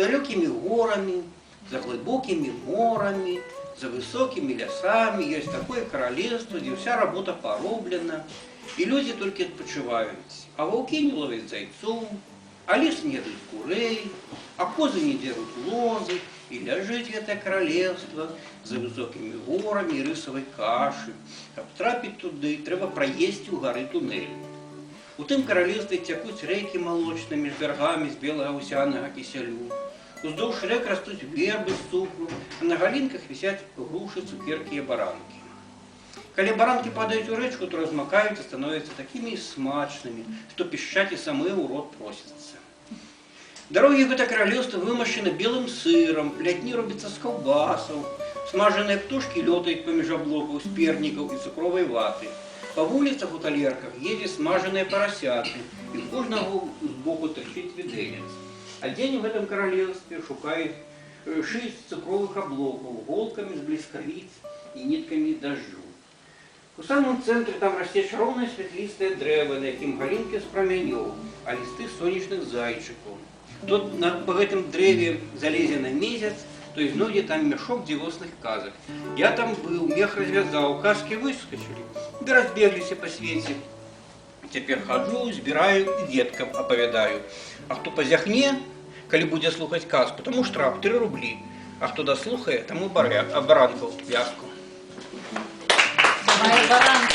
Далёкімі горамі, за глыбокімі морамі, за высокімі лясамі ёсць такое каралеўства, дзе ўся работа пароблена, і людзі толькі адпачываюць. А ваўкі не ловяць зайцоў, а лісы не ядуць курэй, а козы не дзяруць лозы, і ляжыць гэтае каралеўства за высокімі горамі рысавай кашы. Каб трапіць туды, трэба праесці ў гары тунэль. У тым каралевстве цякуць рэкі малочныя між бяргамі з белага аўсянага кісялю. Уздоўж рэк растуць вербы з цукру, а на галінках вісяць грушы, цукеркі і абаранкі. Калі абаранкі падаюць у рэчку, то размакаюць і становяцца такімі смачнымі, што пішчаць і самыя ў рот просяцца. Дарогі гэта каралеўства вымашчаны белым сырам, плятні робяцца з каўбасаў, смажаныя птушкі лётаюць паміж аблокаў з пернікаў і цукровай ваты. Па вуліцах у талерках едзе смажаныя парасяты, і ў кожнага збоку тырчыць відэлец. А дзень у гэтым каралевстве шукаюць шыць з цукровых аблокаў, голкамі з бліскавіц і ніткамі дажджу. У самым цэнтры там расце чароўнае святлістае дрэва, на якім галінкі з прамянёў, а лісты з сонечных зайчыкаў. Тут па гэтым дрэве залезе на месяц, то і знойдзе там мяшок дзівосных казак. Я там быў, мех развязаў, казкі выскачылі, ды разбегліся па свеце. Цяпер хаджу, збіраю і дзеткам апавядаю. А хто пазяхне, калі будзе слухаць казку, таму штраф 3 рублі. А хто даслухае, таму абаранкаў вязку. Давай баранку.